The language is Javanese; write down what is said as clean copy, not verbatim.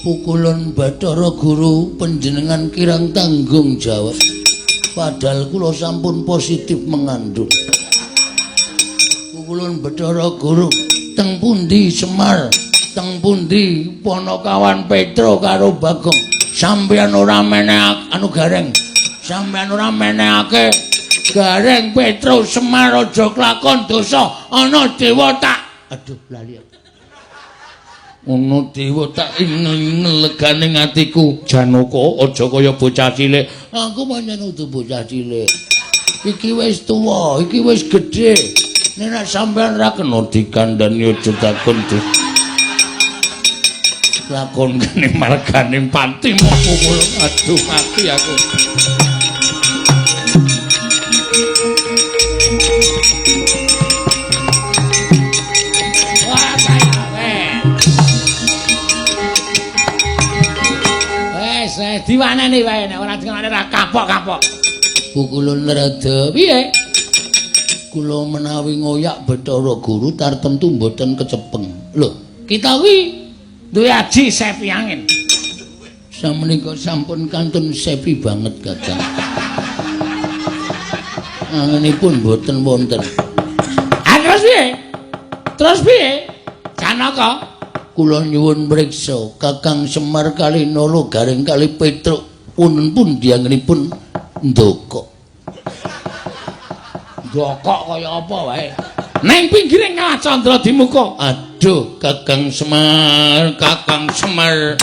Pukulun Bathara Guru panjenengan kirang tanggung jawab. Padahal kula sampun positif mengandung. Pukulun Bathara Guru teng pundi Semar, teng pundi Panakawan Petro karo Bagong. Sampeyan ora menehake anu Gareng. Sampeyan ora menehake Gareng Petro Semar aja klakon dosa ana dewa tak. Aduh lali aku. Ana dewa tak ingel-legane atiku. Janaka aja kaya bocah cilik. Aku pancen udu bocah cilik. Iki wis tuwa, iki wis gedhe. Nek sampean ra kena dikandhani aja takon di. Lakon kene margane pati mopo kula. Aduh mati aku. Wah, kaya wes. Wes, diwaneni wae nek ora diwaneni ra kapok-kapok. Pukulun rada piye? Kula menawi ngoyak Bathara Guru tartemtu mboten kecepeng. Lho, kita kuwi duwe aji sepi angin. Samenika sampun kantun sepi banget, Kakang. Anginipun mboten wonten. Ah, terus piye? Terus piye? Janaka, kula nyuwun mriksa Kakang Semar kali Nala Gareng kali Petruk punten pundi anginipun ndokok. Ndokok kaya apa wae? Neng pinggire Kala Candra Dimuka. Aduh, Kakang Semar, Kakang Semar.